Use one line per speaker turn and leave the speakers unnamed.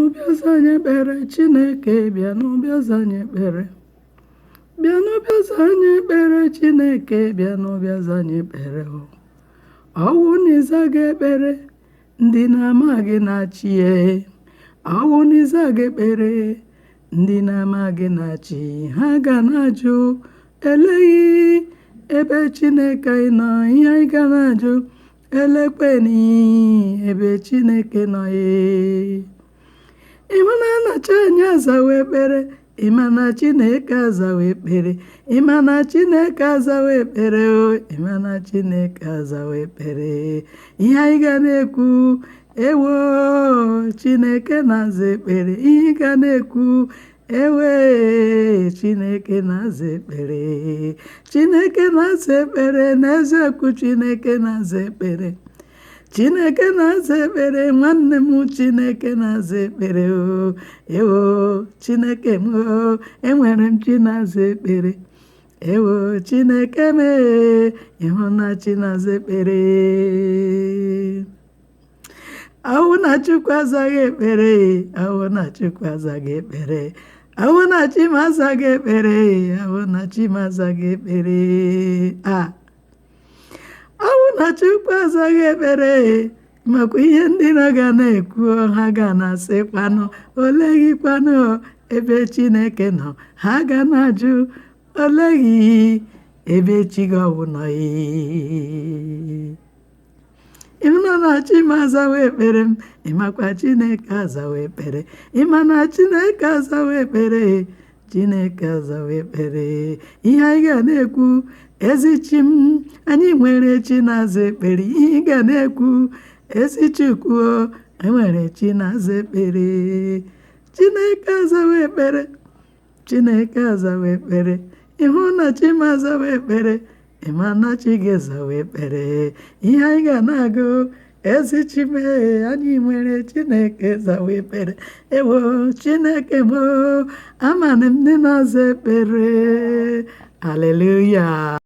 Bịa za anyị ekpere, Chineke, bịanụ bịa za anyị ekpere. Bịanụ bịa za anyị ekpere, Chineke, bịanụ bịa za anyị ekpere o. Ọwụ na ịzaghị ekpere, ndị na-amaghị na-achị e. Ọwụ na ịzaghị ekpere, ndị na-amaghị na-achị, ha ga na-ajụ eleghị ebe Chineke anyị nọ. Ihe anyị ga na-ajụ, elekweni ebe Chineke nọ e. Ịma na chi anyị azawo ekpere, ịma na Chineke azawo ekpere, ịma na Chineke azawo ekpere o, ịma na Chineke azawo ekpere. Ihe anyị ga na-ekwu, ewo, Chineke na-aza ekpere. Ihe ị ga na-ekwu, ewe, Chineke na-aza ekpere. Chineke na-aza ekpere, n'eziokwu Chineke na-aza ekpere. Chineke na-aza ekpere, nwanne m, Chineke na-aza ekpere o. Ewo, Chineke m o, enwere m chi na-aza ekpere. Ewo, Chineke m e, ịhụ na chi na-aza ekpere. Awụ na Chukwu azaghị ekpere, awụ na Chukwu azaghị ekpere, awụ na chi m azaghị ekpere, awụ na chi m azaghị ekpere. A awụ na Chukwu azaghị ekpere, makwa ihe ndị iro ga na-ekwu, ha ga na-asịkwanụ, oleghịkwanụ ebe Chineke nọ? Ha ga na-ajụ, oleghị ebe chi gị ọwụ nọ? Ịma na chi m azawa ekpere m, ịmakwa Chineke azawa ekpere, ịma na Chineke azawa ekpere, Chineke azawa ekpere. Ihe anyị ga na-ekwu, ezi chi m, anyị nwere chi na-aza ekpere. Ihe ị ga na-ekwu, ezi Chukwu, enwere chi na-aza ekpere. Chineke azawa ekpere, Chineke azawa ekpere. Ịhụ na chi m azawa ekpere, ịma na chi gị azawa ekpere. Ihe anyị ga na-agụ, ezi chi m, anyị nwere Chineke zawa ekpere. Ewo, Chineke m, amana m ndị na-aza ekpere. Aleluya.